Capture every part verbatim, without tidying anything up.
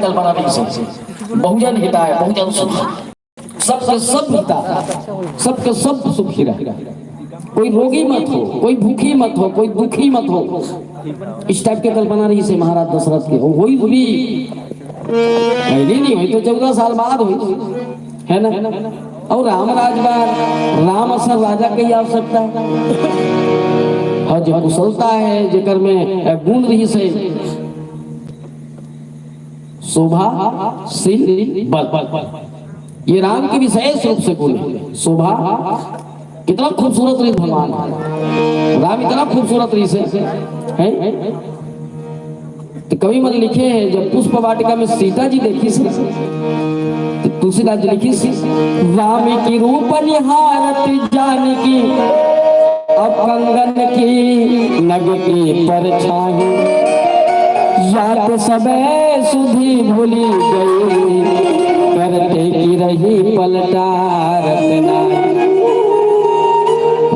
कल्पना रहिस हे, बहुजन हिताय बहुजन सुखाय, सबके सब हिता, सबके सब सुखी रहे। कोई रोगी मत हो, कोई भूखी मत हो, कोई दुखी मत हो। इस टाइप के कल्पना रहिस हे महाराज दशरथ के। वो होइस भी पहले नहीं होइस, तो चौदह साल बाद होइस, है ना? और राम राज बर राम असन राजा के ही आवश्यकता है। हाँ, जो कुशलता है, जेकर में गुण रहिस हे, शोभा, शील, बल, ये राम के विशेष रूप से गुण है। शोभा, कितना खूबसूरत रहिस भगवान, राम इतना खूबसूरत रहिस हे, हैं? तो कवि मन लिखे हे, जब पुष्प वाटिका में सीता जी देखिस, तो तुलसीदास जी लिखिस, राम की रूप निहारत जानकी, अब कंगन की नग की परछाई, जात सबे सुधि भूली गई, करते की रही पलटारत नाई।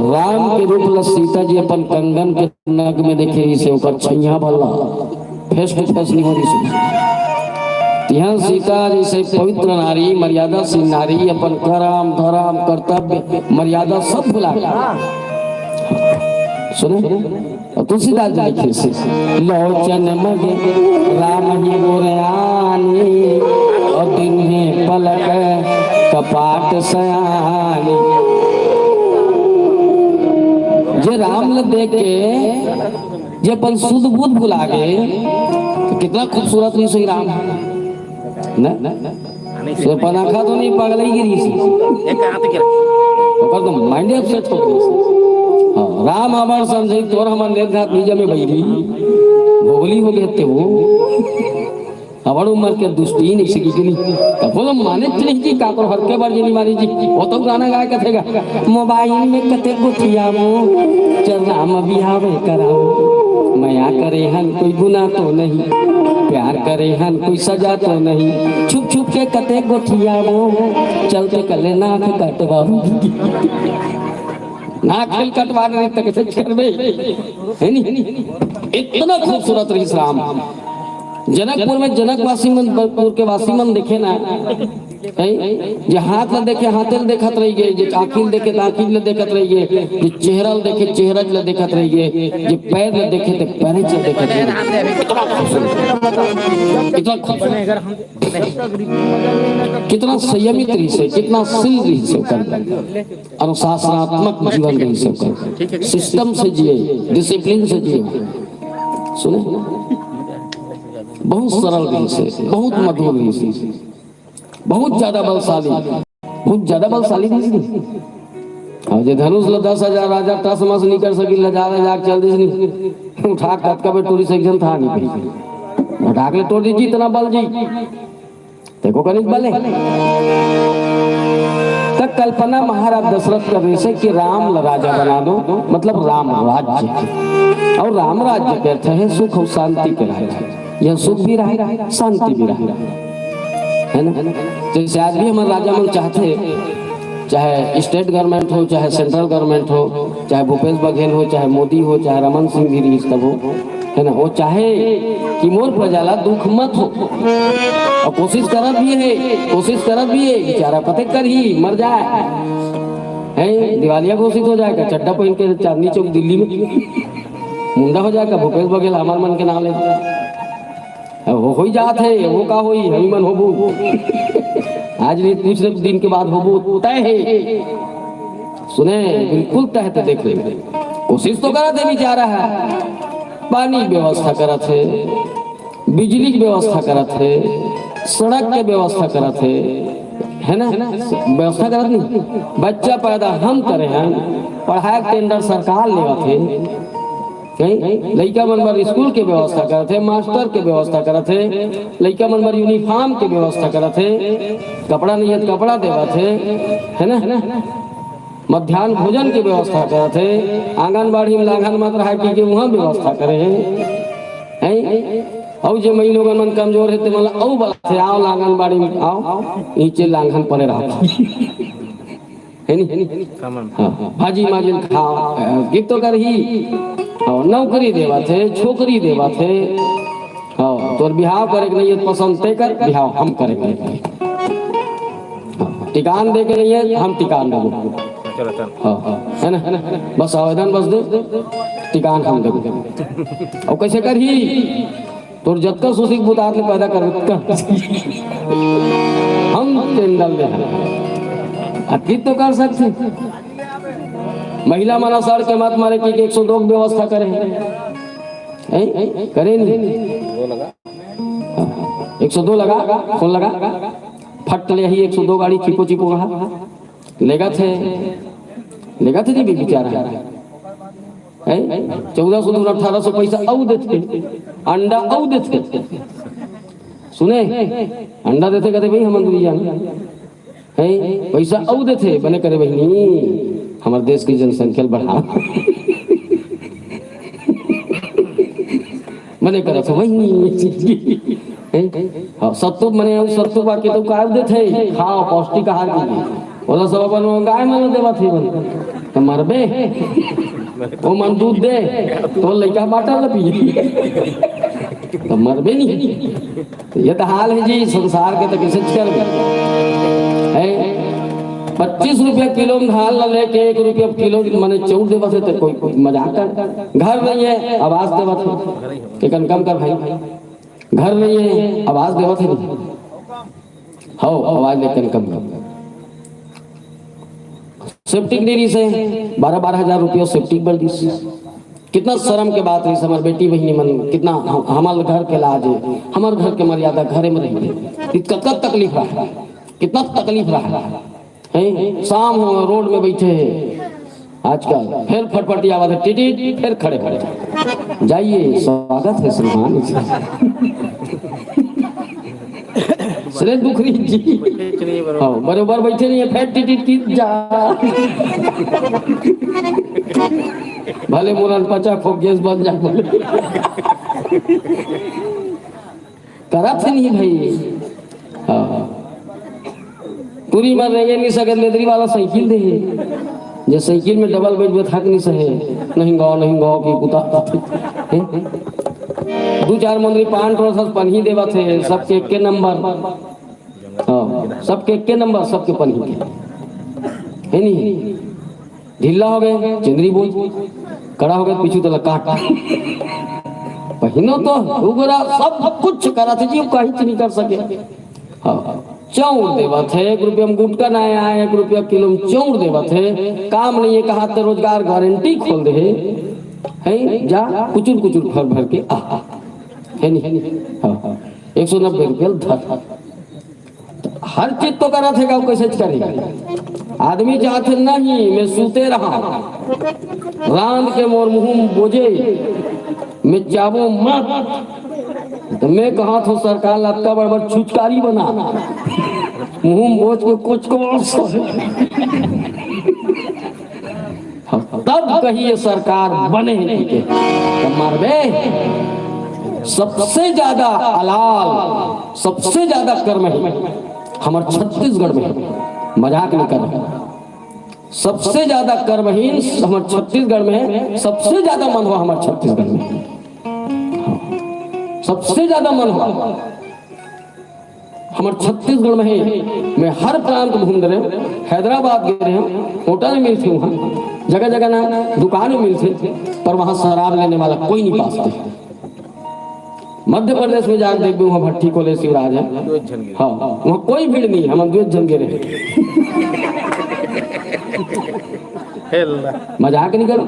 राम के रूप ला सीता जी अपन कंगन के नग में देखे रहिस हे, ओकर छैया भला face to face नहीं हो रहिस हे। तिहां सीता जैसे पवित्र नारी, मर्यादाशील नारी, अपन करम धरम कर्तव्य मर्यादा सब भुला गया। सुने, और तुलसीदास जी लिखिस हे, लोचन मगे राम ही गुरयानी, और दिन में पलक कपाट सयानी। जे राम ल देख के जे अपन सुध बुध भुला गे, तो कितना खूबसूरत रहिस हे राम, ना? से पनाखा तो नहीं, पगलई गे रहिस हे। ओकर तो mind upset हो गे रहिस हे। हाँ, राम हमर समझे, तोर हमर नेत घात नहीं जमे बहिरी, भोगली हो गे ते वो। अबड़ उमर के दुस्तीन इसे की नहीं। तब बोलो माने नहीं जी, काकर हर के बार ये नहीं माने जी। वो तो गाना गाय कथेगा, मोबाइल में कते गोठियावो, चल राम बिहावे करावो। मया करे हन कोई गुनाह तो नहीं, प्यार करे हन कोई सजा तो नहीं। छुप छुप के कते गोठियावो, चलते कले नाक कटवावो। नाक खेल कटवा नहीं तक से करबे, है नी? इतना खूबसूरत रहिस राम। जनकपुर में जनकवासी मन, पुर के वासी मन देखे ना, हैं? जे हाथ ला देखे, हाथे ला देखत रहि गे, जे आँखी ला देखे, त आँखी ला देखत रहि गे, जे चेहरा ला देखे, चेहरा ला देखत रहि गे, जे पैर ला देखे, त पैर ला देखत रहि गे। इतना खूबसूरत, इतना खूबसूरत, कितना संयमित रहिस हे, कितना शील रहिस हे ओकर। अनुशासनात्मक जीवन रहिस हे ओकर, system से जिए, discipline से जिए। सुने, बहुत सरल रहिस हे, बहुत मधुर रहिस हे, बहुत ज्यादा बलशाली, बहुत ज्यादा बलशाली रहिस हे। अउ जे धनुष ल दस हजार राजा टस मस नइ कर सकिस, लजा लजा के चल दिस नहीं, उठा के कतका बेर टोरिस, एक झन था नहीं पाइस, उठा के ले टोर दिस जी, इतना बल जी। देखो कनिक बले। त कल्पना महाराज दशरथ कर रहिस हे कि राम ला राजा बना दो, मतलब राम राज्य। अउ राम राज्य के अर्थ हे सुख अउ शांति के राज्य। यहां सुख भी रहे, शांति भी रहे, है ना? जैसे आज भी हमर राजा मन चाहथे, चाहे state government हो, चाहे central government हो, चाहे भूपेश बघेल हो, चाहे मोदी हो, चाहे रमन सिंह भी रहिस तब हो, है ना, वो चाहे कि मोर प्रजा ला दुख मत हो, अउ कोशिश करत भी हे, कोशिश करत भी हे, बेचारा कतेक करही, मर जाए, हैं, दिवालिया घोषित हो जाए, चड्डा पहिन के चांदनी चौक दिल्ली में मुंडा हो जाए, भूपेश बघेल हमर मन के नाम ले, हो, हो ही जात हे, वो का होही, हमी मन होबो, आज नहीं, कुछ दिन के बाद होबो, तय हे। सुने, बिल्कुल तहत देख ले। कोशिश तो करत हे बेचारा ह, पानी व्यवस्था करत हे, बिजली के व्यवस्था करत हे, सड़क के व्यवस्था करत हे, है ना? व्यवस्था करत नहीं, बच्चा पैदा हम करे हन, पढ़ाई के tender सरकार लेवत हे, कहीं लइका मन बर स्कूल के व्यवस्था करत हे, मास्टर के व्यवस्था करत हे, लइका मन बर uniform के व्यवस्था करत हे, कपड़ा नहीं हे त कपड़ा देवत हे, है ना? मध्यान्ह भोजन के व्यवस्था करत हे, आंगनबाड़ी में लांघन मत रहा कि, कि उहाँ व्यवस्था करे हे, हैं? अउ जे मई लोगन मन कमजोर हे, ते मन ला अउ बलाथे, आओ लांघनबाड़ी में आओ, नीचे लांघन पड़े रहा, है नी? हाँ, भाजी माजिन खाओ, गिफ्ट तो करही, अउ नौकरी देवत हे, छोकरी देवत हे, हाँ, तोर बिहाव करे के नहीं है पसंद, ते कर, बिहाव हम करेंगे। हाँ, टिकान दे के नहीं है, हम टिकान देबो। हाँ, हाँ, है ना? बस आवेदन बस दे, टिकान हम देबो। अउ कइसे करही? तोर जतका सुसिक बुतात ले पैदा कर, हम टेंडर ले हन। अतकी तो कर सकथे। महिला मन सड़ के मत मरे कि एक सौ दो के व्यवस्था करे हे। हैं? करे नहीं। हाँ। एक सौ दो लगा, फोन लगा। फट ले ही एक सौ दो गाड़ी चिपो चिपो रहा। लेगथे, लेगथे जी भी बेचारा। हैं? चौदह सौ दूना अठारह सौ पैसा अउ देथे, अंडा अउ देथे। सुने, अंडा देथे कहते भाई हमन दुनिया में। हैं? पैसा अउ देथे, बने करे बहिनी, हमर देश के जनसंख्या ल बढ़ा। बने करत हो बहिनी। हैं? हाँ, सत्तू बने अउ सत्तू बाकी तो काय देथे? खाओ, पौष्टिक आहार के लिए। ओला सब अपन गाय मन ल देवत हे बन। त मरबे। ओ मन दूध दे, तो लइका बाटा ल पिए। त मरबे नहीं। ये तो हाल है जी संसार के, तो कैसे करबे? हैं? पच्चीस रुपया किलो में धान ला लेके एक रुपया किलो माने चाउर देवत हे, तो कोई, कोई मजाक कर। घर नहीं है, आवास देवत हे। एकन कम कर भाई, घर नहीं है, आवास देवत हे नहीं। हो, आवास लेकर कम कर। सेप्टिक नहीं रहिस हे, बारह बारह हजार रुपया सेप्टिक बर दिस। कितना शर्म के बात रहिस, हमर बेटी बहिनी मन, कितना हम-, हमर घर के लाज हे, हमर घर के मर्यादा घरे में रहिथे। इत कतका तकलीफ रहा, कितना तकलीफ रहा। हैं? शाम हो, रोड में बैठे हैं आजकल, फिर फटफटी आवाज है, टिटिट, फिर खड़े हो जाइए, स्वागत है श्रीमान। श्री दुखरी जी। हाँ, बरोबर बैठे नहीं है, फिर टिटिट की जा। भले मोरन पचा खो गैस बन जा बोले। करत हे नहीं भाई। हाँ। टूरी मन रेंगे नहीं सकत, लेदरी वाला साइकिल दे हे। जे साइकिल में डबल बेड में थक नहीं सहे। नहीं गाँव, नहीं गाँव की कुता। हैं? दू चार मंदरी पान ट्रोसस पनही देवत हे, सबके एक के नंबर। हाँ, सबके एक के नंबर, सबके पनही के। है नहीं? ढीला हो गए, चंद्री बोझ, कड़ा हो गए, पीछू तला काट। पहिनो तो उगरा सब कुछ करत हे जी, कहीं नहीं कर सके। हाँ, चाउर देवत हे, एक रुपया में गुटखा ना आए, एक रुपया किलो में चाउर देवत हे, काम नहीं है कहा तो रोजगार गारंटी खोल दे हे, हैं? जा कुचुर कुचुर भर भर के आ, है नहीं? हाँ, हाँ, एक सौ नब्बे रुपया धर। हर चीज तो करत हे, गाँव कैसे करे? आदमी चाहत हे, "नहीं, मैं सूते रहा, रांध के मोर मुँह में बोझे, मैं चाबो मत।" तो मैं कहा थो सरकार ला अतका बड़ बड़ छुचकारी बना, मुँह में बोझ के कुछ को तब कहिए सरकार बने हे के। त मारबे, सबसे ज्यादा अलाल, सबसे ज्यादा कर्महीन हमर छत्तीसगढ़ में हे। मजाक नहीं कर रहे। सबसे ज्यादा कर्महीन हमर छत्तीसगढ़ में हे, सबसे ज्यादा मनवा हमर छत्तीसगढ़ में हे। सबसे ज्यादा मनवा हमर छत्तीसगढ़ में हे। मैं हर प्रांत घूम रहे हूँ, हैदराबाद गए रहे हूँ, होटल में मिलते वहाँ, जगह जगह ना दुकान में मिलते, पर वहाँ शराब लेने वाला कोई नहीं पासते। मध्य प्रदेश में जाके देखबे, वहाँ भट्टी खोले शिवराज है। हाँ, वहाँ कोई भीड़ नहीं, हम दो जन गे रहे। मजाक नहीं करो।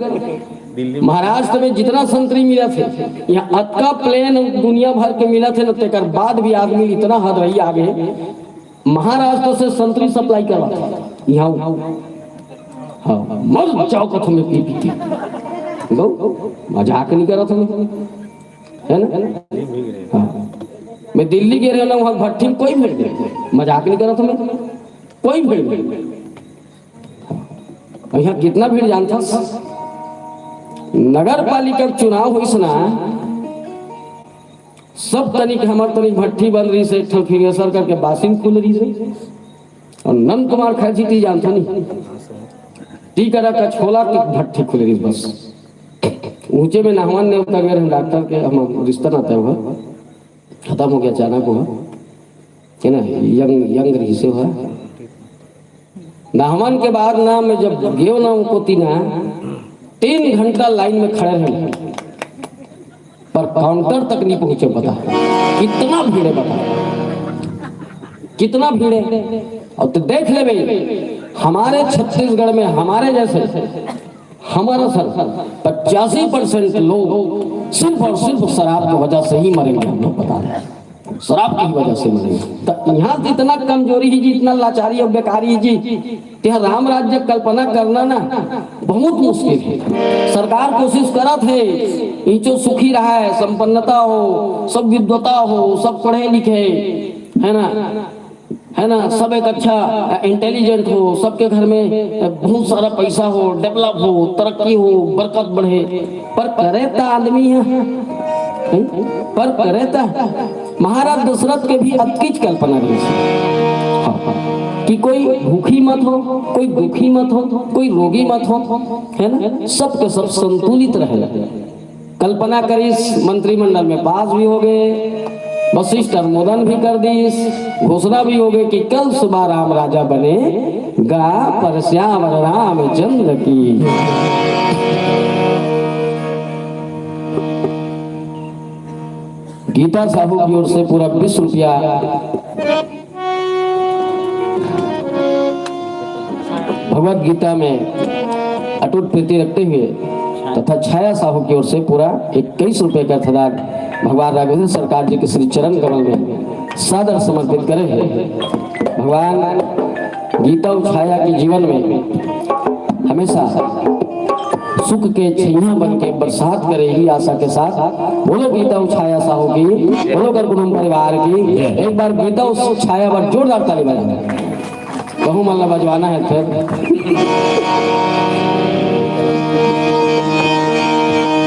दिल्ली में महाराष्ट्र में जितना संतरी मिलत हे, यहाँ अतका प्लेन दुनिया भर के मिलत हे न, तेकर बाद भी आदमी इतना हद रही आगे। महाराष्ट्र से संतरी सप्लाई करवा, यहाँ हाँ, मर जाओ कथो में पी पी के। गौ, मजाक नहीं करत हूँ, है ना? हाँ। मैं दिल्ली गे रहे ना, वहाँ भट्टी में कोई भीड़ नहीं, मजाक नहीं करत हूँ, कोई भीड़ नहीं। अउ इहाँ कितना भीड़ जानथस? नगर पालिका के चुनाव होइस ना, सब तनिक हमर तनिक भट्टी बंद रहिस हे, एक ठन freelancer करके बासिंग खुल रहिस हे, अउ नंद कुमार खैरजी ती जानथो नहीं, ती करा कछोला के भट्टी खुल रहिस बस। ऊंचे में नहवन ने उतर गए डॉक्टर के, हम रिश्ता नाता हुआ। खत्म हो गया अचानक वो, है ना, यंग, यंग रहिसे हो। नहावन के बाद ना मैं जब गयो ना उनको तीना, तीन घंटा लाइन में खड़े रहे, पर काउंटर तक नहीं पहुंचे। बता कितना भीड़ है, बता कितना भीड़ है। और तो देख ले भाई, हमारे छत्तीसगढ़ में हमारे जैसे हमारा सर पचासी परसेंट लोग सिर्फ और सिर्फ शराब की वजह से ही मरेंगे हम लोग, बता रहे हैं, शराब की वजह से मरेंगे। तो यहाँ जितना कमजोरी ही जी, इतना लाचारी और बेकारी ही जी, यहाँ राम राज्य कल्पना करना ना बहुत मुश्किल है। सरकार कोशिश करत है, इंचो सुखी रहा है, संपन्नता हो, सब विद्वता हो, सब पढ़े लिखे, है ना, है ना, सब एक अच्छा इंटेलिजेंट हो, सबके घर में बहुत सारा पैसा हो, डेवलप हो, तरक्की हो, बरकत बढ़े, पर करे त आदमी है, हैं? पर करे त महाराज दशरथ के भी अतकीच कल्पना रहिस, हाँ, कि कोई भूखी मत हो, कोई दुखी मत हो, कोई रोगी मत हो, है ना, सबके सब संतुलित रहे। कल्पना करिस, मंत्रिमंडल में पास भी हो गए, वशिष्ठ अनुमोदन भी कर दिस, घोषणा भी हो गई कि कल सुबह राम राजा बनेगा, पर श्यावर रामचंद्र की। गीता साहू की ओर से पूरा बीस रुपया भगवत गीता में अटूट प्रीति रखते हुए तथा छाया साहू की ओर से पूरा इक्कीस रुपए का अर्थदान भगवान राघवेंद्र सरकार जी के श्री चरण कमल में सादर समर्पित करे हैं। भगवान गीता और छाया के जीवन में हमेशा सुख के छैया बन के बरसात करे, ही आशा के साथ। बोलो गीता और छाया साहू की, बोलो कर कुटुंब परिवार की। एक बार गीता और छाया पर जोरदार ताली बजाओ। कहूँ मन ला बजवाना है फिर।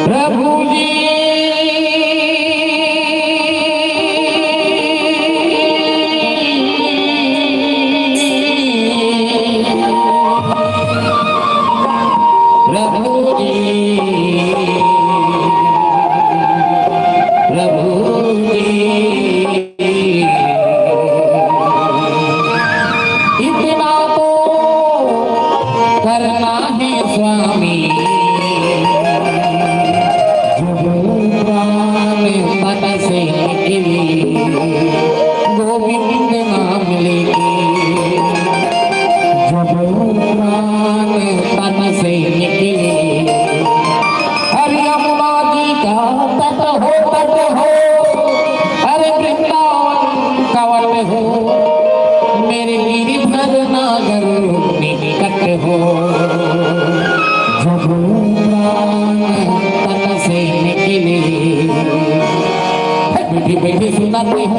प्रभु जी, प्रभु जी, प्रभु जी। इतना तो करना है स्वामी, जब प्राण तन से निकले, गोविंद नाम लेके। जब प्राण तन से निकले, अरे यमुना जी का तट हो, तट हो, अरे वृंदावन का वट हो, मेरे गिरिधर नागर निकट हो। जब प्राण तन से निकले, बैठी बैठी सुनाते हैं।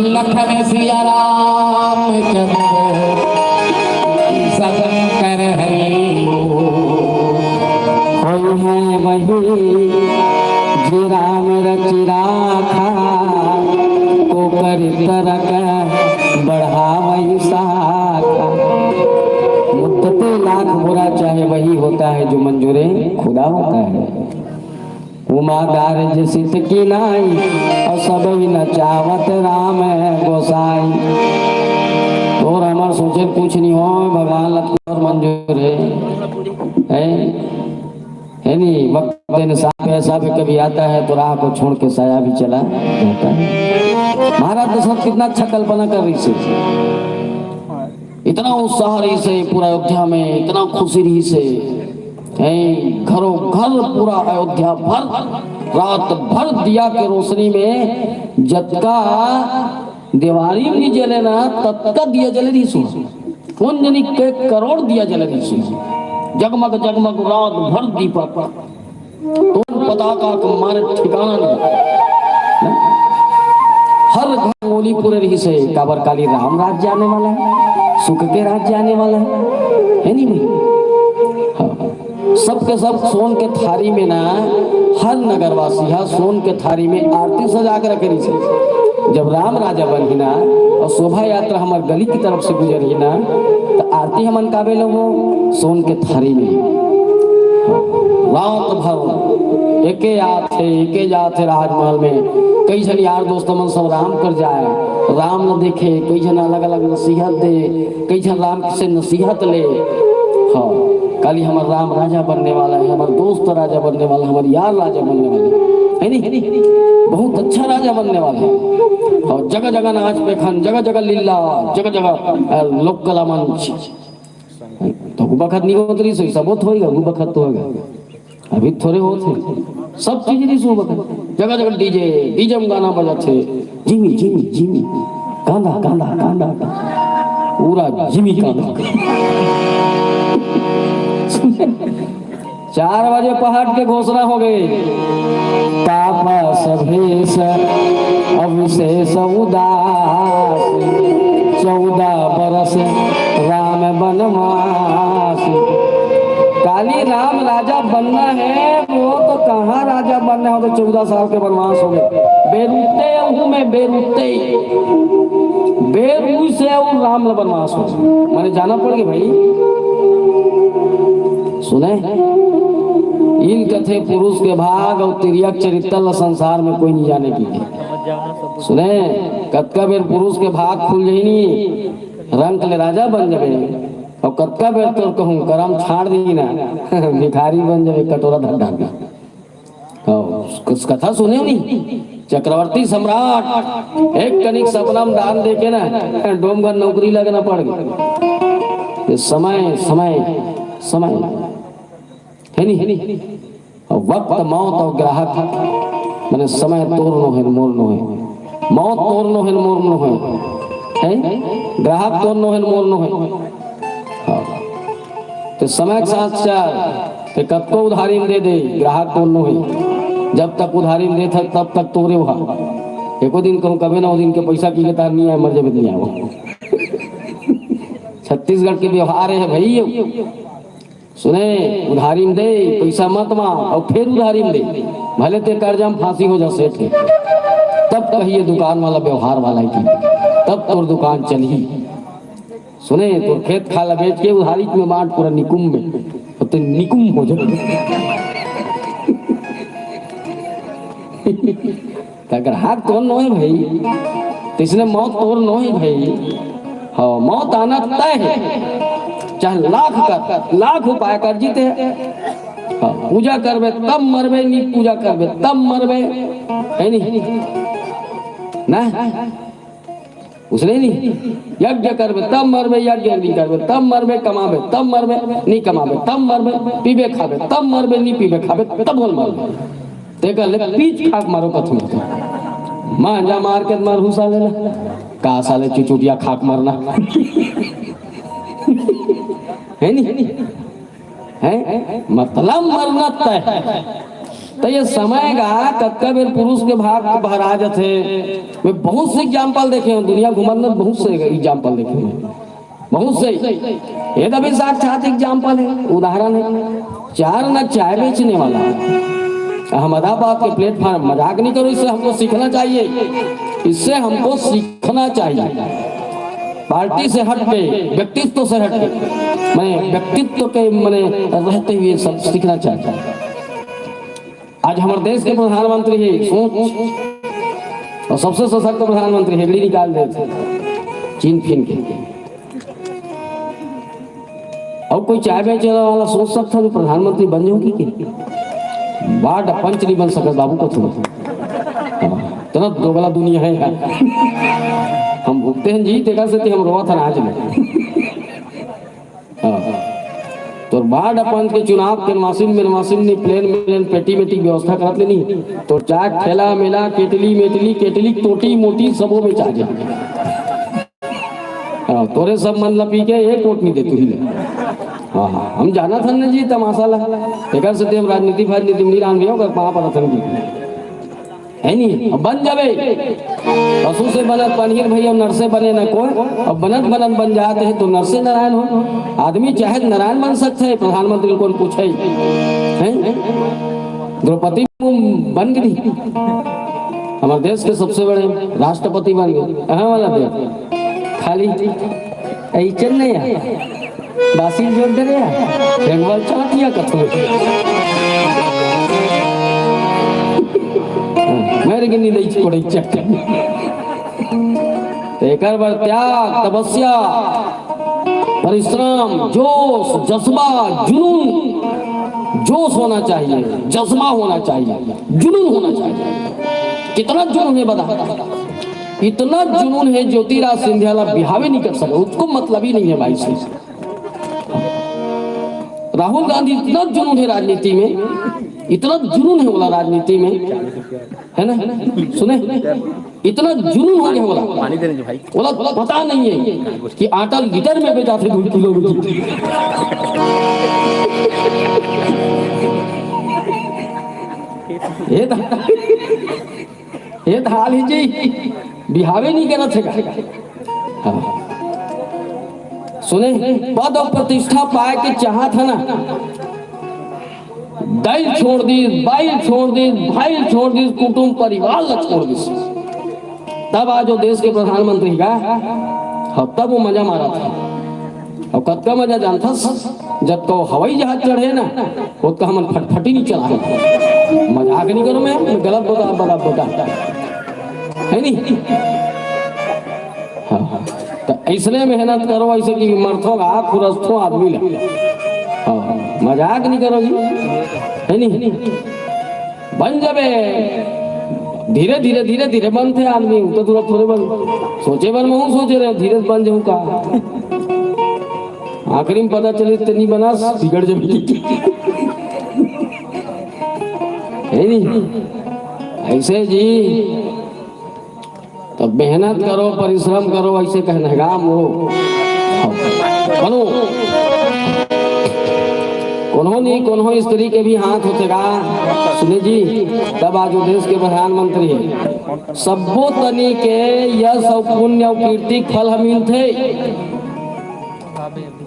लखन सिया राम चंद्र शंकर हरि। होई है वही जे राम रचि राखा, ओकर तरक बढ़ावई शाखा। मुद्दते लाख बुरा चाहे वही होता है जो मंजूरे खुदा होता है। उमा गारज सित की नाई, और सब ही नचावत राम गोसाई। तोर हमर सोचे कुछ नहीं हो, भगवान लत और मंजूर है, है? है नहीं? वक्त इंसाफ ऐसा भी कभी आता है तो राह को छोड़ के साया भी चला जाता है। महाराज दशरथ कितना अच्छा कल्पना कर रही थी। इतना उत्साह रहिसे पूरा अयोध्या में, इतना खुशी रहिसे, हैं, घरों घर पूरा अयोध्या भर, रात भर दिया के रोशनी में जतका देवारी भी जले ना, ततका दिया जले रहिसे। कोन जनी के करोड़ दिया जले रहिसे। जगमग जगमग रात भर दीपक। तोर पताका के मारे ठिकाना नहीं। हर घर ओली पूरे रहिसे, काबर काली राम राज्य आने वाला है, सुख के राज्य आने वाला है, है नहीं भाई? हाँ। सबके सब सोन के थारी में ना, हर नगरवासी हा सोन के थारी में आरती सजा के रखे रहिसे। जब राम राजा बनही ना और शोभा यात्रा हमर गली की तरफ से गुजरही ना, तो आरती हमन काबे लगो? सोन के थारी में। रात भर एके आथे, एके जाथे राजमहल में। कई झन यार दोस्त मन सब राम कर जाए, राम न देखे, कई झन अलग-अलग नसीहत दे, कई झन राम से नसीहत ले। हाँ, काली हमर राम राजा बनने वाला है, हमर दोस्त राजा बनने वाला, हमर यार राजा बनने वाला है, है नहीं? बहुत अच्छा राजा बनने वाला है। और जगह जगह नाच पेखन, जगह जगह लीला, जगह जगह, अ, लोक कला मंच। तो गुबखत नहीं होत रही, सही सबूत होएगा, गुबखत तो होएगा। अभी थोड़े होत है, सब चीज नहीं सुबह जगह जगह डीजे, डीजे में गाना बजाते, जिमी जिमी जिमी, कांदा कांदा कांदा, पूरा जिमी कांदा। चार बजे पहाट के घोषणा हो गई, तापस भेष अविशेष उदास, चौदह बरस राम बनवास। काली राम राजा बनना है, वो तो कहाँ राजा बनना हो, तो चौदह साल के वनवास हो गए। बेरुते हूँ मैं, बेरुते, बेरू से और राम ल वनवास हो, मैंने जाना पड़ गया भाई। सुने, इन कथे पुरुष के भाग और तिर्यक चरित्र ल संसार में कोई नहीं जाने की। सुने, कतका बेर पुरुष के भाग खुल जाही नी, रंग ले राजा बन जाबे, अउ कतका बेर तोर कहूँ करम छाड़ दी ना, भिखारी बन जाबे, कटोरा धर डालबे। हाँ, कुछ कथा सुने हो नी? चक्रवर्ती सम्राट एक कनिक सपना में दान देके ना, डोमघर नौकरी लगना पड़ गई। ये समय, समय, समय है नी? अउ वक्त, मौत अउ ग्राहक, माने समय तोर नो हे, मोर नो हे। मौत तोर नो हे, मोर नो हे। हैं? ग्राहक तोर नो हे, मोर नो हे। हाँ। तो समय के साथ चल, ते कतको उधारी में दे दे, ग्राहक तोर नो हे। जब तक उधारी में देत हे, तब तक तोरे उहा। एको दिन कहूँ कबे ना, ओ दिन के पैसा की के तार नहीं आए, मर जाबे नहीं आए। छत्तीसगढ़ के व्यवहार हे भाई, ये सुने, उधारी में दे, पैसा मत मांग, अउ फेर उधारी में दे, भले ते कर्जा में फांसी हो जा सेठ के, तब कहिए दुकान वाला, व्यवहार वाला की, तब तोर दुकान चलही। सुने, तोर खेत खार ला बेच के उधारी में बांट पूरा निकुम में, तो ते निकुम हो जा। त ग्राहक तोर नोहे भाई, तइसने मौत तोर नोहे भाई। हाँ, मौत आना तय हे, चाहे लाख कर, लाख उपाय कर जीते। हाँ, पूजा करबे तब मरबे, नी पूजा करबे तब मरबे, हे नी? ना? उसने नी, यज्ञ करबे तब मरबे, यज्ञ नी करबे तब मरबे, कमाबे तब मरबे, नी कमाबे तब मरबे, पीबे खाबे तब मरबे, नी पीबे खाबे तब मरबे। तेकर ले पीच खाक मरो कथों। मांजा मार के मरहू साले ना। का साले चुचुटिया खाक मरना। हे नी? हैं? मतलब मरना तय। त ये समय का कतका बेर पुरुष के भाग भरा जथे। मैं बहुत से एग्जाम्पल देखे हूँ, दुनिया घूमत में बहुत से एग्जाम्पल देखे हूँ। बहुत सही। ये तो अभी साक्षात एग्जाम्पल हे, उदाहरण हे। चार ना चाय बेचने वाला अहमदाबाद के प्लेटफॉर्म, मजाक नहीं करो, इससे हमको सीखना चाहिए, इससे हमको सीखना चाहिए। पार्टी से हट के, व्यक्तित्व से हट के, माने व्यक्तित्व के माने रहते हुए सब सीखना चाहिए। आज हमारे देश के प्रधानमंत्री हे, सोच, अउ सबसे सशक्त प्रधानमंत्री हे, हेगड़ी निकाल दे चीन फिन के। अउ कोई चाय बेचे वाला सोच सकता जो प्रधानमंत्री बन जाऊंगी कि वार्ड पंच नहीं बन सकत बाबू कथों। हाँ, इतना दोगला दुनिया हे यार। हम भुगते हैं जी, तेकर से हम रोवत हन आज में। हाँ। तोर बाढ़ अपन के चुनाव के मासिन में मासिन नी प्लेन में पेटी मेटी व्यवस्था करत ले नी। तोर चाय ठेला मेला केटली मेटली केटली टोटी मोटी सबो बेचा जाए। हाँ, तोरे सब मन ला पी के एक वोट नहीं दे तू ही ले। हाँ, हाँ, हम जानत हन जी तमाशा ला। एकर से हम राजनीति फाजनीति में नहीं रहन भैया, ओकर पाँव परत हन जी। हे नी? अब बन जाबे। पशु से बनत पनीर भैया, नर से बने न कोई। अब बनत बनत बन जात हे तो नर से नारायण हो। आदमी चाहे नारायण बन सकते हैं, प्रधानमंत्री ल कोन पूछे? हैं? द्रौपदी मुर्मू बन गई। हमारे देश के सबसे बड़े राष्ट्रपति बन गए। कहाँ वाला देश? खाली ऐचन नहीं है। बासी जोर दे रे, बेंगवा चाटिया कथो। मेरे के नी दई पड़े चट। तो एकर बर त्याग, तपस्या, परिश्रम, जोश, जज्बा, जुनून, जोश होना चाहिए, जज्बा होना चाहिए, जुनून होना चाहिए। कितना जुनून हे बता, इतना जुनून हे, ज्योतिराज सिंधिया ला बिहावे नहीं कर सके, उसको मतलब ही नहीं है भाई से। राहुल गांधी इतना जुनून हे राजनीति में, इतना जुनून हे बोला राजनीति में, है ना? सुने, इतना जुनून हो गया बोला, पानी देने जो भाई। बोला पता नहीं है कि आटा लीटर में बेचाथे दू किलो में। ये तो, ये तो हाल हे जी, बिहावे नहीं करत हे का? हाँ। सुने, पद अउ प्रतिष्ठा पाए के चाहत हे ना, दाई ल छोड़ दिस, बाई ल छोड़ दिस, भाई ल छोड़ दिस, कुटुंब परिवार ला छोड़ दिस। तब आज वो देश के प्रधानमंत्री का, हाँ, तब वो मजा मारत हे। अउ कतका मजा जानथस, जतका वो हवाई जहाज चढ़े ना, ओतका हमन फटफटी नहीं चलाए। मजाक नहीं करो मैं, मैं गलत बता, बता, बता। है नी? हाँ, तो ऐसने मेहनत करो, ऐसे कि मरथो गा, खुरसथो आदमी ला। हाँ, मजाक नहीं करो जी, है नी? बन जाबे, धीरे धीरे, धीरे धीरे बनथे आदमी, उ तो तुरंत थोड़े बन। सोचे बर महूँ सोचे रहे, धीरे बन जाऊँ का। आखिरी में पता चले तो नहीं बना, बिगड़ जाबे। है नी? ऐसे जी, तो मेहनत करो, परिश्रम करो, ऐसे कहना है गा मोरो। बनो, कोनो नहीं, कोनो स्त्री के भी हाथ होथे गा। सुने जी, तब आज वो देश के प्रधानमंत्री है। सब्बो तनी के यश और पुण्य और कीर्ति फल ह मिलथे।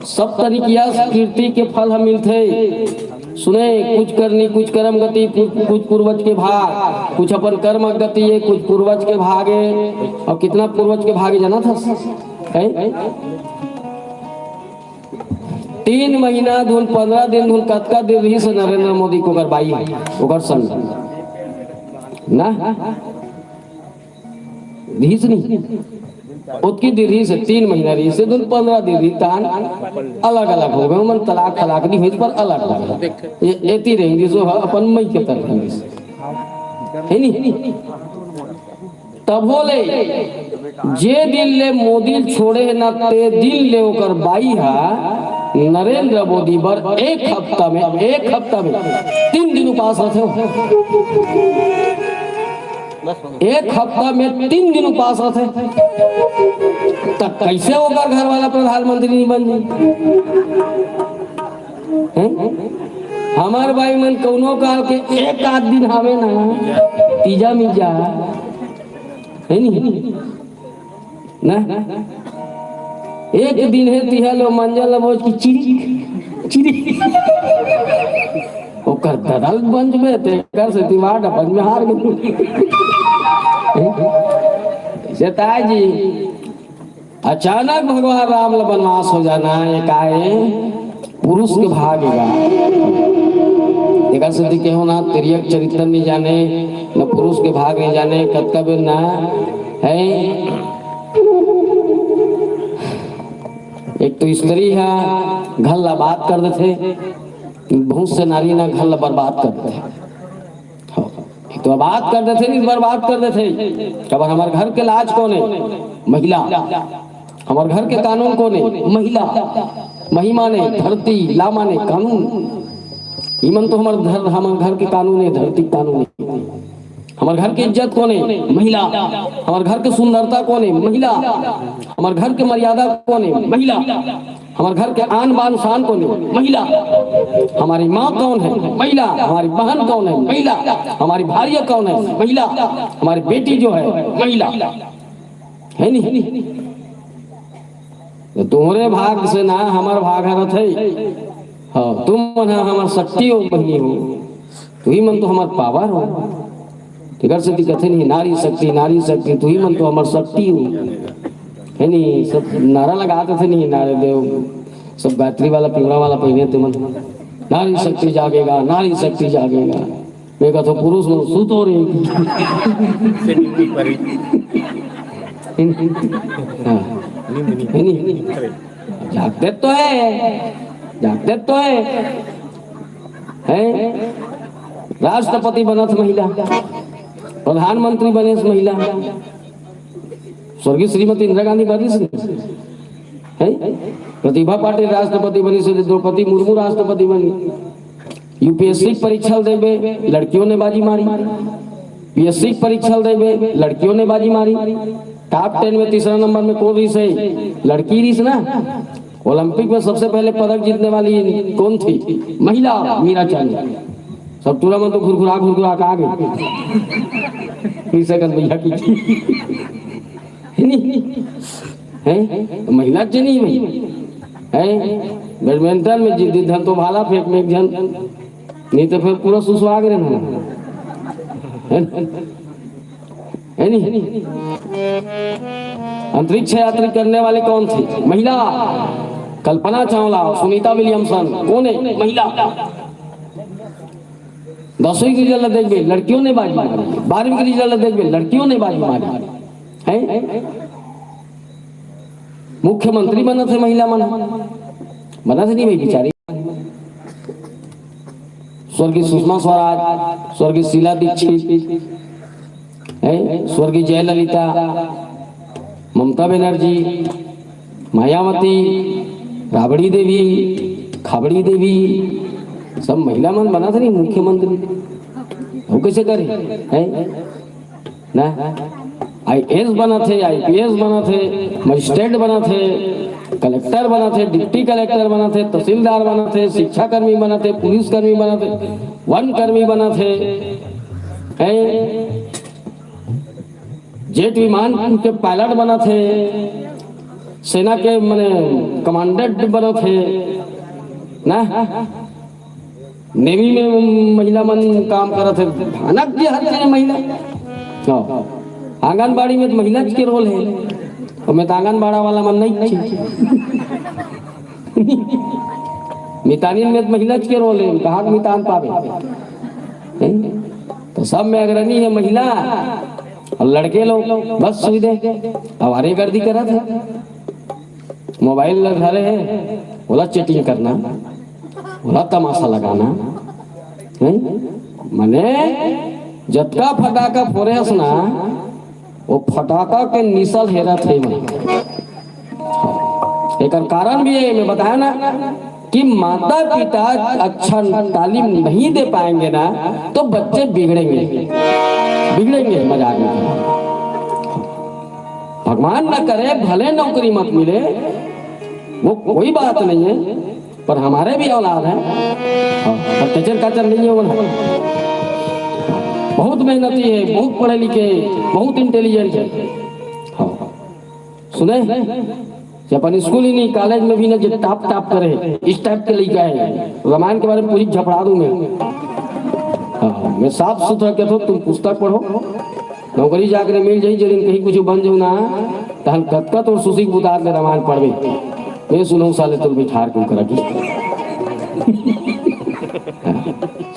सब तनी के यश कीर्ति के फल ह मिलथे। सुने, कुछ करनी, कुछ कर्म गति, कुछ, कुछ पूर्वज के भाग, कुछ अपन कर्म गति, ये कुछ पूर्वज के भाग है। और कितना पूर्वज के भाग है, जाना था? है? तीन महीना धुन, पन्द्रह दिन धुन, कतका दिन रहिस नरेंद्र मोदी के ओकर बाई, ओकर संग ना? रहिस नहीं। ओतकी दिन रहिस, तीन महीना रहिस, धुन पन्द्रह दिन रहिस, तहान अलग-अलग हो गे। ओमन तलाक फलाक नहीं होइस, पर अलग हो गे। ये एती रहिस, जो ह अपन मई के तरफ रहिस। है नहीं? तभो ले, जे दिन ले मोदी ल छोड़े हे ना, ते दिन ले ओकर बाई हा नरेंद्र मोदी बर एक हफ्ता में, एक हफ्ता में तीन दिन उपास रथे। एक हफ्ता में तीन दिन उपास रथे, त कैसे ओकर घर वाला प्रधानमंत्री नहीं बन जाई? हैं? हमर बाई मन कौनो काल के एक आध दिन हावे ना, तीजा मिजा, है नी? ना? एक दिन हे तिहा लो मंजल ला बोझ की चिरिक, चिरिक। ओकर ददल बंज में ते कर से तिवाड़ बंज में हार गए। हैं? से ताय जी, अचानक भगवान राम ल बनवास हो जाना, ये का ए? पुरुष के भाग एगा। एकर सेती केहू ना तिर्यक चरित्र नहीं जाने, न पुरुष के भाग नहीं जाने, कतका बेर ना है। एक तो स्त्री हा घर ला बात कर देथे, बहुत से नारी ना घर ला बर्बाद कर देथे। हाँ, एक तो आबाद कर देथे, नहीं बर्बाद कर देथे। अब हमर घर के लाज कौन है? महिला। हमर घर के कानून कौन है? महिला। मही माने धरती, ला माने कानून। इमन तो हमर घर, हमर घर के कानून है, धरती कानून है। हमर घर के इज्जत कौन है? महिला। हमर घर के सुंदरता कौन है? महिला। हमर घर के मर्यादा कौन है? महिला। हमर घर के आन बान शान कौन है? महिला। हमारी माँ कौन है? महिला। हमारी बहन कौन है? महिला। हमारी भार्य कौन है? महिला। हमारी बेटी जो है, महिला। है नहीं? तो तुम्हरे भाग से ना हमर भाग हरत है। हाँ, तुम मन ह हमर शक्ति हो, बहिनी हो। तुही मन तो हमर पावर हो। तेकर सेती कथे नहीं, नारी शक्ति, नारी शक्ति, तुही मन तो हमर शक्ति हो। है नहीं, सब नारा लगा देथे नहीं, नारे देव, सब गायत्री वाला, पिंगला वाला पहिने ते मन। नारी शक्ति जागेगा, नारी शक्ति जागेगा। मैं कहता हूँ, पुरुष मन सुतो रे। हाँ। है नहीं? जागते तो है, जागते तो है। हैं? राष्ट्रपति बनत महिला, प्रधानमंत्री बनेस महिला, स्वर्गीय श्रीमती इंदिरा गांधी बनिस नहीं? हैं? प्रतिभा पाटिल राष्ट्रपति बनिस, द्रौपदी मुर्मू राष्ट्रपति बनी। यूपीएससी परीक्षा देबे, लड़कियों ने बाजी मारी। पीएससी परीक्षा देबे, लड़कियों ने बाजी मारी। टॉप टेन में तीसरा नंबर में कौन रहिस हे? लड़की रहिस ना। ओलंपिक में सबसे पहले पदक जीतने वाली कौन थी? महिला मीरा चानू। सब टूरा मन तो घुरघुरा घुरघुरा के आ गए। फिर से कल भैया की। है नहीं? है? तो महिला च नहीं भाई। है? बैडमिंटन में जीत, धन तो भाला फेंक में एक जन, नहीं तो फिर पूरा सुसवा के रहना। है ना? है नहीं? अंतरिक्ष यात्री करने वाले कौन थे? महिला। कल्पना चावला और सुनीता विलियमसन कौन है? महिला। दसवीं के रिजल्ट ला देखबे, लड़कियों ने बाजी मारी। बारहवीं के रिजल्ट ला देखबे, लड़कियों ने बाजी मारी। हैं? मुख्यमंत्री बनत हे महिला मन, बनत हे नहीं भाई बिचारी। स्वर्गीय सुषमा स्वराज, स्वर्गीय शीला दीक्षित, हैं? स्वर्गीय जयललिता, ममता बनर्जी, मायावती, राबड़ी देवी, खाबड़ी देवी, सब महिला मन बनत हे नहीं मुख्यमंत्री। वो कैसे करे? हैं? ना, आईएएस बनत हे, आईपीएस बनत हे, मजिस्ट्रेट बनत हे, कलेक्टर बनत हे, डिप्टी कलेक्टर बनत हे, तहसीलदार बनत हे, शिक्षाकर्मी बनत हे, पुलिसकर्मी बनत हे, वनकर्मी बनत हे, हैं? जेट विमान के पायलट बनत हे, सेना के मने कमांडेंट बनत हे ना। नेवी में महिला मन काम करत हे, भयानक के हर चीज महिला। हाँ। आंगनबाड़ी में तो महिला के रोल हे, तो मैं तो आंगनबाड़ा वाला मन नहीं छी। मितानिन में तो महिला के रोल हे, कहाँ के मितान पावे? हैं? तो सब में अग्रणी हे महिला, और लड़के लोग बस सुविधे आवारेगर्दी करत हे। मोबाइल ल धरे हे, ओला चैटिंग करना, ओला तमाशा लगाना, हैं? मने जतका फटाका फोरे हस ना, वो फटाका के निशा ल हेरत हे मैं। एकर कारण भी हे, मैं बताया ना कि माता पिता अच्छा तालीम नहीं दे पाएंगे ना, तो बच्चे बिगड़ेंगे, बिगड़ेंगे मजाक में। भगवान न करे, भले नौकरी मत मिले, वो कोई बात नहीं है, पर हमारे भी औलाद है। हाँ, पर कचर कचर नहीं है वो ना। बहुत मेहनती है, बहुत पढ़े लिखे, बहुत इंटेलिजेंट है। हाँ, सुने, जे अपन स्कूल ही नहीं, कॉलेज में भी ना, जे टॉप टॉप करे, इस टाइप के लइका है। रामायण के बारे में पूरी झपड़ा दूं मैं। हाँ, मैं साफ सुथरा कहता हूँ, तुम पुस्तक पढ़ो, नौकरी जाकर मिल जाई, जे दिन कहीं कुछ बन जाऊ ना, तहन कतका तोर सुसी के बुतार ले रामायण पढ़बे। मैं सुनहूं साले तोर बिठार के करा की।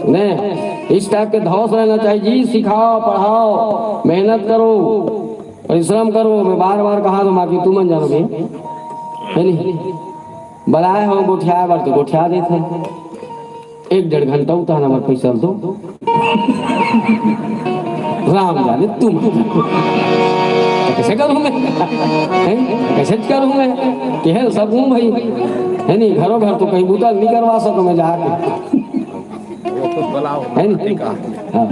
नहीं, इस टाइप के धौस रहना चाहिए जी। सिखाओ, पढ़ाओ, मेहनत करो, परिश्रम करो। मैं बार बार कहा तो बाकी तू मन जानो भी, है नहीं? बलाए हो गोठियाए बर तो गोठिया देथे। एक डेढ़ घंटा उतार हमर पैसा ल दो। राम जाने तुम। तो कैसे करूं मैं? हैं? कैसे करूं मैं? केहे ल सकूं भाई? है नहीं, घरों घर तो कहीं बुता नहीं करवा सकूं मैं जाके। है नहीं? हाँ।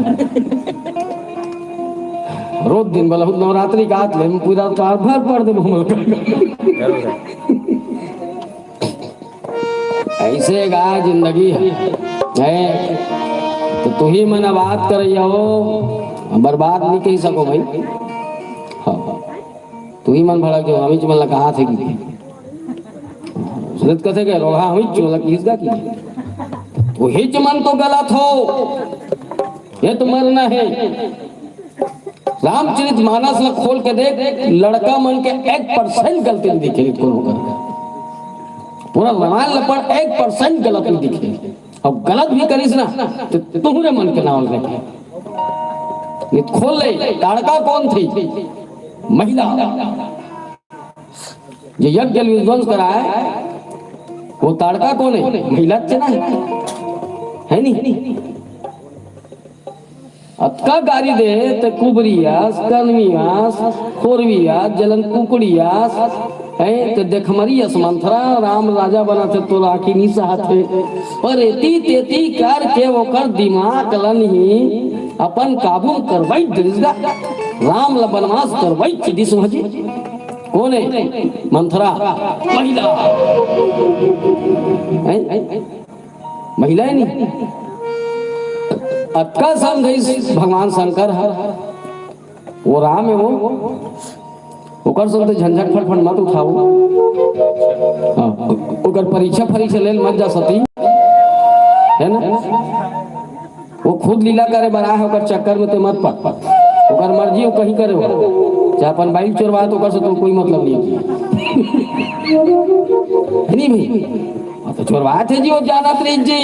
रोज दिन बलहुत नवरात्रि का आत ले, पूरा तार भर पड़ दे। ऐसे गा जिंदगी है, है? तो तुही मन बात करइया हो, बर्बाद नहीं कही सको भाई। हाँ, तुही मन भड़क जाओ, हमीच मन ला कहा थे कि उसने तो कथे के रोहा हमीच मन ला किस गा की। तुहीच मन तो गलत हो, ये तो मरना है। रामचरित मानस ला खोल के देख, लड़का मन के एक परसेंट गलती नहीं दिखे, कोनो कर। पूरा रामायण ला पढ़, एक परसेंट गलत नहीं दिखे। और गलत भी करिस ना, तो तुहरे मन के नाम रखे। नित खोल ले, ताड़का कौन थी? महिला। जो यज्ञ विध्वंस कराए, वो ताड़का कौन है? महिला च ना है, है नहीं? अतका गारी दे ते कुबरियास, कनवियास, खोरवियास, जलन कुकड़ियास, हैं, ते देखमरियास मंथरा, राम राजा बना थे तो राखी नहीं सहत है। पर एती तेती करके ओकर दिमाग लन ही अपन काबू करवाई दिस गा। राम ल बनवास करवाई दिस हजी। कौन है? मंथरा। महिला। हैं? महिला है नहीं? अतका समझाइस भगवान शंकर ह, वो राम है वो, ओकर संग तो झंझट फटफट मत उठाओ। हाँ, ओकर परीक्षा परीक्षा लेल मत जा सती, है ना? वो खुद लीला करे बर आए है, ओकर चक्कर में ते मत पड़। ओकर मर्जी, वो कहीं करे हो, चाहे अपन बाइक चोरवाए, तो ओकर से तो कोई मतलब नहीं है। है नहीं भाई? तो छोड़वाए थे जी वो जानत रहिस जी,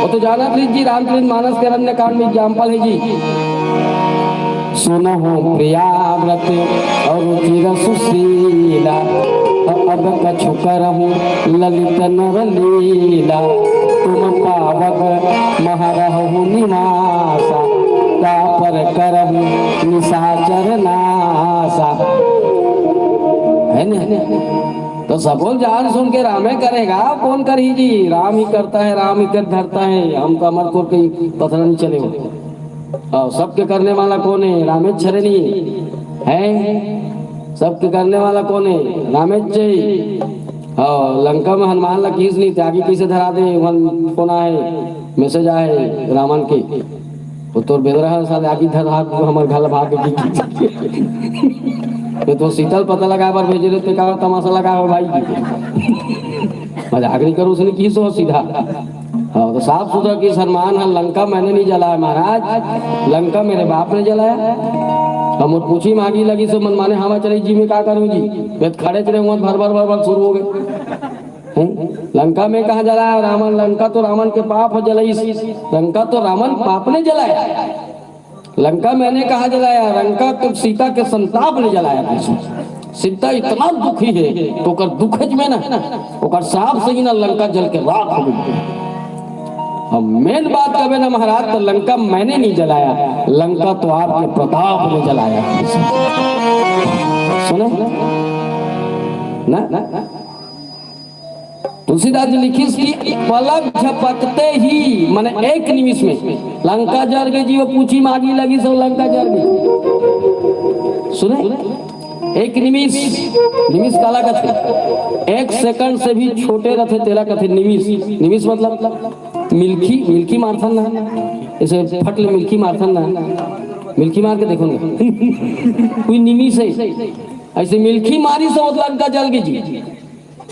वो तो जानत रहिस जी, रामचरित मानस के अरण्य कांड में एग्जाम्पल है जी। सुनहु प्रिया व्रत और चिर सुशीला, अब कछु करहु ललित नर लीला। तुम पावक महरहु निवासा, तापर करहु निशाचर नासा। है ना? तो सबो जान सुन के रामे करेगा, कौन करही जी? राम ही करता है, राम ही कर धरता है। हमका मत को कहीं पथरा नहीं चले हो। और सबके करने वाला कौन है? रामेश्वरनी है। सबके करने वाला कौन है? रामेश्वरी। और लंका में हनुमान ला किस नहीं त्यागी, कैसे धरा दे? वन फोन आए, मैसेज आए रावण के, वो तोर बेदरा है साले, आगी धर हाथ को हमर घर भाग के की। ये तो सीतल पता लगा पर भेजे रहते का तमाशा लगा हो भाई। मजाक नहीं करो, उसने की सो सीधा। हाँ, तो साफ सुथरा की हनुमान है, लंका मैंने नहीं जलाया महाराज, लंका मेरे बाप ने जलाया। हम और पूछी मांगी लगी सो मन माने हवा चली जी, मैं क्या करूँ जी? मैं तो खड़े चले हुआ भर भर भर भर शुरू हो गए। हैं? लंका में कहाँ जलाया रावण? लंका तो रावण के पाप हो जलाई, लंका तो रावण पाप ने जलाया। लंका मैंने कहाँ जलाया? लंका तो सीता के संताप ने जलाया। सीता इतना दुखी है तो ओकर दुखज में ना, ओकर साप से ही ना लंका जल के राख हो गई। हम मेन बात कहे ना महाराज, तो लंका मैंने नहीं जलाया, लंका तो आपके प्रताप ने जलाया। सुने ना, तुलसीदास जी लिखिस कि पलक झपकते ही, माने एक निमिष में लंका जर गई जी, वो पूछी मांगी लगी सो लंका जर गई। सुने, एक निमिष, निमिष काला कथे, एक सेकंड से भी छोटे रथे तेला कथे निमिष। निमिष मतलब मिल्की, मिल्की मारथन ना, ऐसे फट ले मिल्की मारथन ना, मिल्की मार के देखो ना। कोई निमिष है, ऐसे मिल्की मारी सो लंका जल गई जी।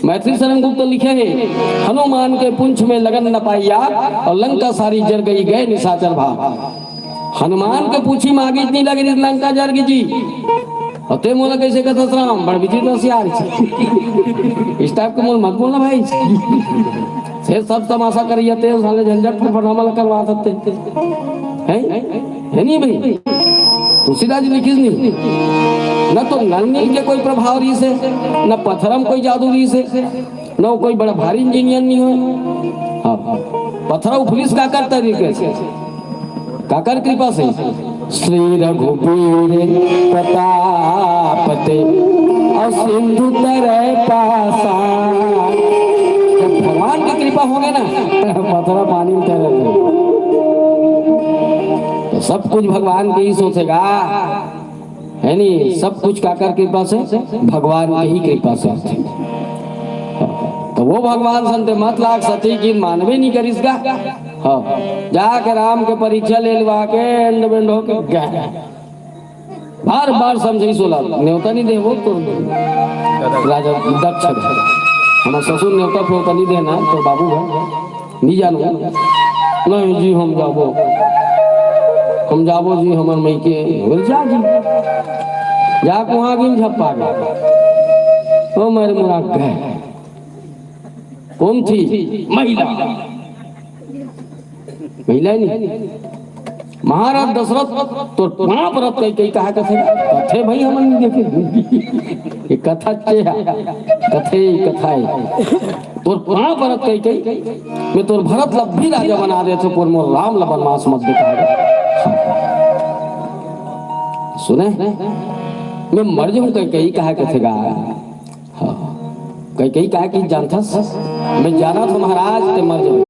मैत्री शरण गुप्त लिखे हैं, हनुमान के पुंछ में लगन न पाई आग, और लंका सारी जर गई गए निशाचर भाग। हनुमान के पूछी मांगी इतनी लगे लंका जर गई जी। और ते मोला कैसे कथा राम बड़ विचित्र होशियार छी। इस टाइप के मोल मत बोलना भाई। से सब तमाशा करिए ते साले झंझट फटफट हमला करवा सकते हैं, है नहीं भाई? तुलसीदास जी लिखिस नहीं, न तो नल नील के कोई प्रभाव रहिस हे, न पथरा म कोई जादू रहिस हे, न वो कोई बड़ा भारी इंजीनियर नहीं हो। हाँ, पथरा उफरिस काकर तरीके से, काकर कृपा से? श्री रघुबीर प्रताप ते और सिंधु तरे पासा। जब भगवान की कृपा होगे ना, पथरा पानी में तैरत हे। तो सब कुछ भगवान के ही सोचेगा, है नी? सब कुछ काकर कृपा से? भगवान के ही कृपा से। तो वो भगवान संते मत लाग सती की मानवे नहीं करिस गा। हाँ, जाके राम के परीक्षा ले लवा के एंड बेंड होके गए। बार बार समझाई सोला, नेवता नहीं देवो तो राजा दक्ष। हमार ससुर नेवता फेवता नहीं देना तो बाबू घर नहीं जानो। नहीं जी, हम जाबो, हम जाबो जी, हमर मइके। बोले, जा जी, जा कुहाँ गिन झप्पा गए। ओ मेरे मुराद गए। कौन थी? महिला। महिला ही नहीं। महाराज दशरथ तो पाँव परत कही कही कहा कथे, कथे भाई हमन नहीं देखे। ये कथा के है, कथे ही कथा है। तोर पाँव परत कही कही, मैं तोर भरत ला भी राजा बना देथों, पर मोर राम ला बनवास मत दे कहा। सुने, मैं मर जाऊं कही कही कहा कथे गा। हाँ। कही कही कहा कि जानथस, मैं जाना था महाराज ते मर जाऊं।